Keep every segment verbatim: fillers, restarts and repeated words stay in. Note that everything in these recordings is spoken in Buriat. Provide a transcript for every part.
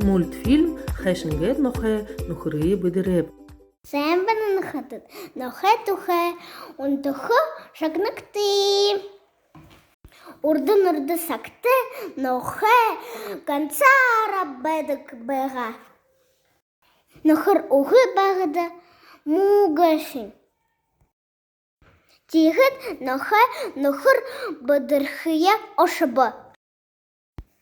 Мультфильм «Хайшан гээд нохой нүхэрые бэдэрээб». Сайн байна, нүхэд! Нохой тухай унтаха шагнагты. Урдын урда сагта нохой гансаараа байдаг байгаа. Нүхэр үгы байхада муу гээшэнь. Тиигээд нохой нүхэр бэдэрхэеэ ошобо.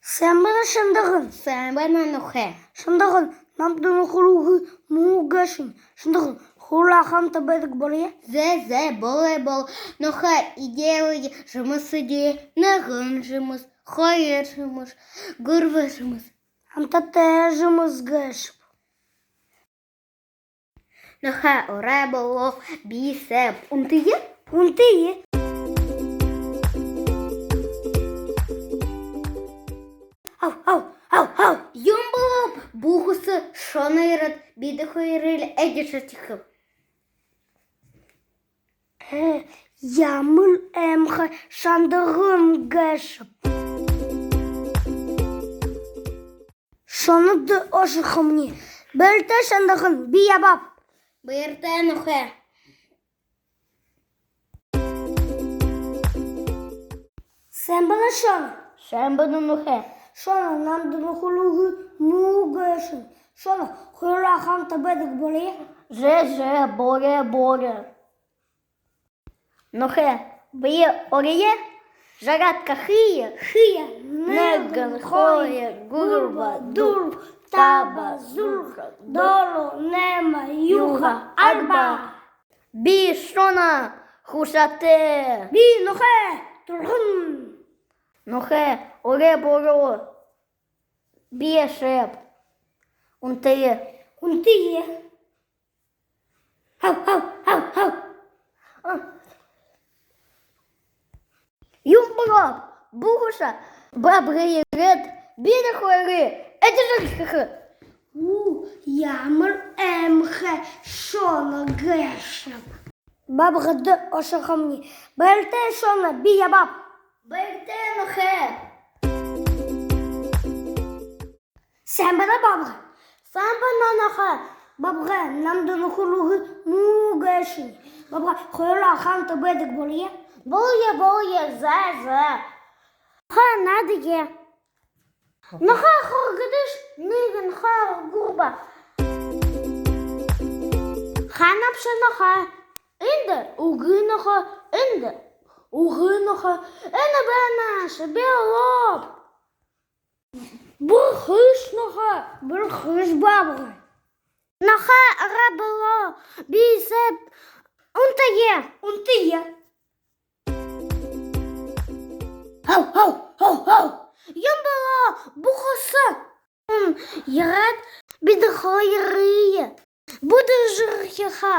Сайн байна, шандаган. Сайн байна, нохой. Шандаган, намда нүхэр үгы муу гээшэнь. Шандаган, хоюулаа хамта байдаг болоё. Зэ, зэ, болоё, болоё. Нохой, эдеэ, жэмэс эдеэ. Нэгэн жэмэс, хоёр жэмэс, гурба жэмэс. Амтатай жэмэс гээшэб. Нохой, орой болоо, би сээб. Унтая? Унтая. Ау, ау, ау, ау. Юун болооб? Бү хүсэ шоно ерээд, бидэ хоёрые эдижэрхихэб. Э, ямар аймхай шандаган гээшэб. Шоно даа ошохомни. Баяртай, шандаган, би ябааб. Баяртай, нохой. Сайн байна, шоно. Сайн байна, нохой. Шоно, намда нүхэр үгы муу гээшэнь. Шоно, хоюулаа хамта байдаг болоё. Зэ, зэ, болоё, болоё. Нохой, бэеэ орое, зарядка хые, хые. Нэгэн, хоёр, гурба, дүрбэ, таба, зургаа, долоо, найма, юһэ, арба. Би шоно, хүсэтэй. Би нохой, түргэн. Нохой, орой болоо, би сээб. Унтая? Унтая. Ау, ау, ау, ау. А. Юун болооб? Бү хүсэ баабгай ерээд, бидэ хоёрые эдижэрхихэб. Уу, ямар аймхай шоно гээшэб. Баабгай даа ошохомни. Баяртай, шоно, би ябааб. Баяртай, нохой. Сайн байна, баабгай. Сайн байна, нохой. Баабгай, намда нүхэр үгы муу гээшэнь. Баабгай, хоюулаа хамта байдаг болоё. Болоё, болоё, зэ, зэ. Нохой, наадая. Нохой, хоргодыш. Нэгэн, хоёр, гурба. Хаанабши, нохой? Эндэ үгы нохой, эндэ үгы нохой. Энэ байнаш, би олооб. Бэрхэш, нохой. Бэрхэш, баабгай. Нохой, орой болоо, би сээб. Унтая? Унтая. Ау, ау, ау, ау. Юун болоо, бү хүсэ? Хүн ерээд, бидэ хоёрые бүдэржэрхихэ.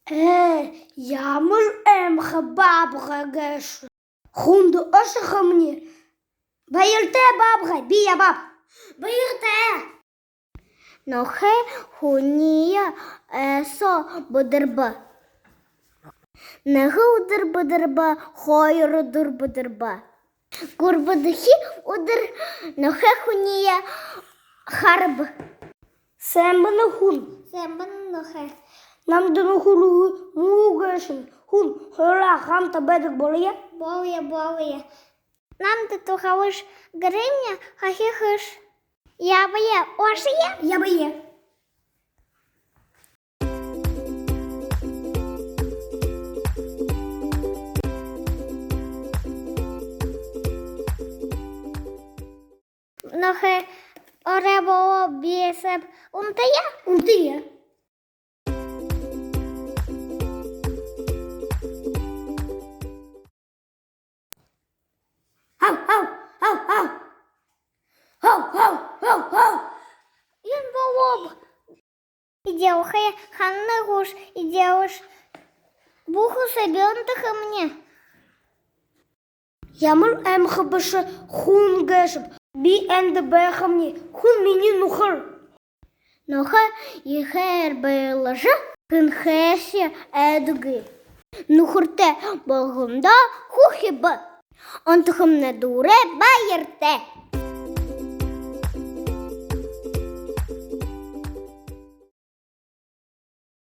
Ээ, ямар аймхай баабгай гээшэб. Хүндэ ошохомни. Баяртай, баабгай, би ябааб. Баяртай. Нохой хүниие ой соо бэдэрбэ. Нэгэ үдэр бэдэрбэ, хоёр үдэр бэдэрбэ. Гурбадахи үдэр нохой хүниие хараба. Сайн байна, хүн. Сайн байна, нохой. Намда нүхэр үгы муу гээшэнь. Хүн, хоюулаа хамта байдаг болоё. Болоё, болоё. Намда туһалыш, гэрыемни хахихыш. Ябая, ошоё. Ябая. Нохой, орой болоо, би сээб. Унтая? Унтая. Ау, ау, ау, ау. Ау, ау, ау, ау. Юун болооб? Эдеэ, охой, ханна гүш, эдеэ гүш. Бү хүсэ, би унтахамни. Ямар аймхай бэшэ хүн гээшэб. Би эндэ байхамни, хүн минии нүхэр. Нохой ехээр баярлажа, хэнһээшье айдаггүй. Нүхэртэй болгондоо хүхибэ. Унтахамни дүүрээ, баяртай.